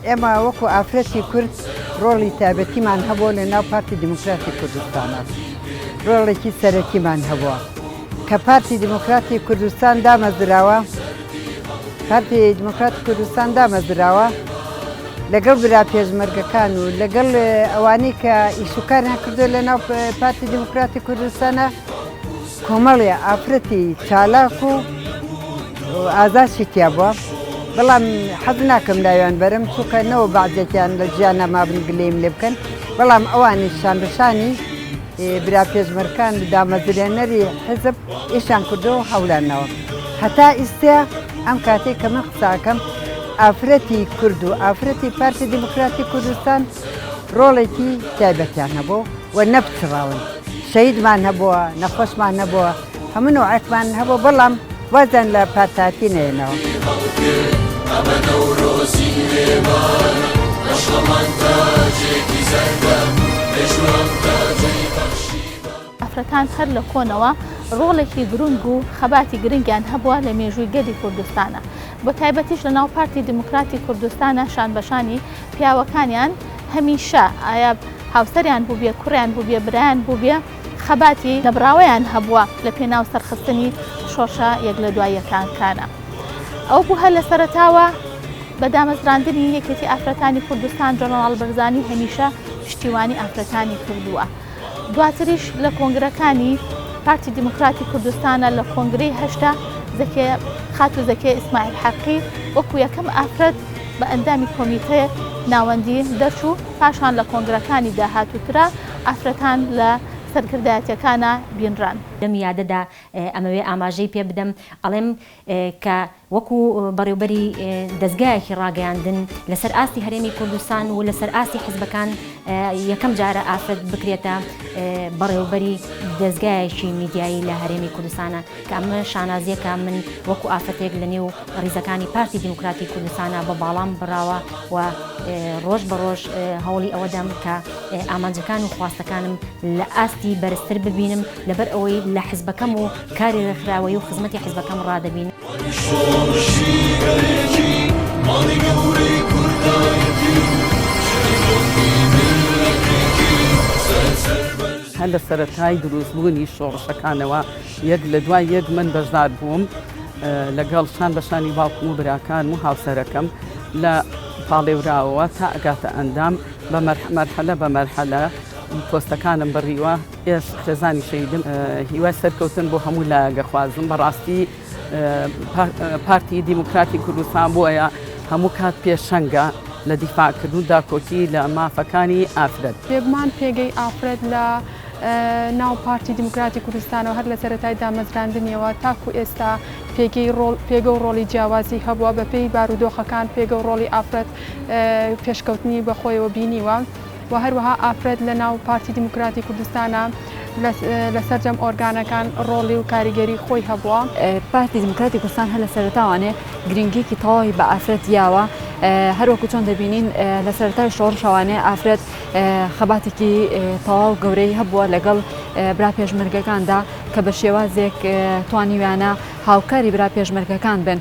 ئێمە وەکو ئافرەتی کورد ڕۆڵی تایبەتیمان هەبووە لە ناو پارتی دیموکراتی کوردستانا، ڕۆڵێکی سەرەکیمان هەبووە. کە پارتی دیموکراتی کوردستان دامەزراوە، پارتی دیموکراتی کوردستان دامەزراوە، لەگەڵ برا پێشمەرگەکان و لەگەڵ ئەوانەی کە ئیشوکاریان کردووە لە ناو پارتی دیموکراتی کوردستانە، کۆمەڵێ ئافرەتی چالاک و ئازاشی تیا بووە، بەڵام حەز ناکەم ناویان بەرم چونکە نەوە بەعزێکیان لە ژیانا مابن گلەییم لێ بکەن، بەڵام ئەوانیش شانبەشانی برا پێشمەرکان و دامەزرێنەری حیزب ئیشیان کردووە و هەوڵیان ناوە. هەتا ئیستێ ئەم کاتەی کە من قسە ئەکەم ئافرەتی کورد و ئافرەتی پارتی دیموکراتی کوردستان ڕۆڵێکی تایبەتیان هەبوو و نەپچڕاون. شەهیدمان هەبووە، نەخۆشمان هەبووە، هەموو نەوعێکمان هەبووە، بەڵام وازیان لە پارتایەتی نەهێناوە. ئافرەتان هەر لە کۆنەوە ڕۆڵێکی گرنگ و خەباتی گرنگیان هەبووە لە مێژووی گەلی کوردستانا بە تایبەتیش لە ناو پارتی دیموکراتی کوردستانا شانبەشانی پیاوەکانیان هەمیشە ئایا هاوسەریان بووبێ، کوڕیان بووبێ، برایان بووبێ، خەباتی نەبڕاوەیان هەبووە لە پێناو سەرخستنی شۆڕشە یەک لە دوای یەکانکانە. ئەو بوو هەر لە سەرەتاوە بە دامەزراندنی یەکێتی ئافرەتانی کوردستان جەنەڕاڵ بەرزانی هەمیشە پشتیوانی ئافرەتانی کردووە. دواتریش لە کۆنگرەکانی پارتی دیموکراتی کوردستانە لە کۆنگرەی هەشتا زەکیە خاتوو زەکیە ئیسماعیل حەقی وەکو یەکەم ئافرەت بە ئەندامی کۆمیتەی ناوەندی دەرچوو، پاشان لە کۆنگرەکانی داهاتووترا ئافرەتان لە سەرکردایەتیەکانا بینران. لەم یادەدا ئەمەوێ ئاماژەی پێ بدەم ئەڵێم کە وەکو بەڕێوبەری دەزگایەکی ڕاگەیاندن لەسەر ئاستی هەرێمی کوردستان و لەسەر ئاستی حزبەکان یەکەم جارە ئافرەت بکرێتە بەڕێوبەری دەزگایەکی میدیایی لە هەرێمی کوردستانە کە ئەمە شانازیەکە من وەکو ئافرەتێک لە نێو ڕیزەکانی پارتی دیموکراتی کوردستانە بە باڵام بڕاوە و ڕۆژ بە ڕۆژ هەوڵی ئەوە دەم کە ئامانجەکان و خواستەکانم لە ئاستی بەرزتر ببینم لەبەر ئەوەی لە حزبەکەم و کاری ڕێکخراوەیی و خزمەتی حزبەکەم ڕادەبینم. هەر لە سەرەتای دروستبوونی شۆڕشەکانەوە یەک لە دوای یەک من بەشدار بووم لەگەڵ شان بە شانی باوکم و براکانم و هاوسەرەکەم لە پاڵێوراوەوە تا ئەگاتە ئەندام بە مەرحەلە بە مەرحەلە پۆستەکانم بڕیوە ئێس خێزانی شەهیدم هیوای سەرکەوتن بۆ هەموو لایەک ئەخوازم بەڕاستی پارتی دیموکراتی کوردستان بۆیە هەموو کات پێشەنگە لە دیفاعکردن و داکۆکی لە مافەکانی ئافرەت. بێگومان پێگەی ئافرەت لە ناو پارتی دیموکراتی کوردستانەوە هەر لە سەرەتای دامەزراندنیەوە تاکو ئێستا پێگەی ڕۆڵ پێگە و ڕۆڵی جیاوازی هەبووە بەپێی بارودۆخەکان پێگە و ڕۆڵی ئافرەت پێشکەوتنی بەخۆیەوە بینیوە. و هەروەها ئافرەت لە ناو پارتی دیموکراتی کوردستانا لە سەرجەم ئۆرگانەکان ڕۆڵی و کاریگەری خۆی هەبووە. پارتی دیموکراتی کوردستان هەر لە سەرەتاوانێ گرنگیەکی تەواوی بە ئافرەت یاوە، هەر وەکو چۆن دەبینین لە سەرەتای شۆڕشەوانێ ئافرەت خەباتێکی تەواو گەورەی هەبووە لەگەڵ برا پێشمەرگەکاندا کە بە شێوازێک توانیویانە هاوکاری برا پێشمەرگەکان بن.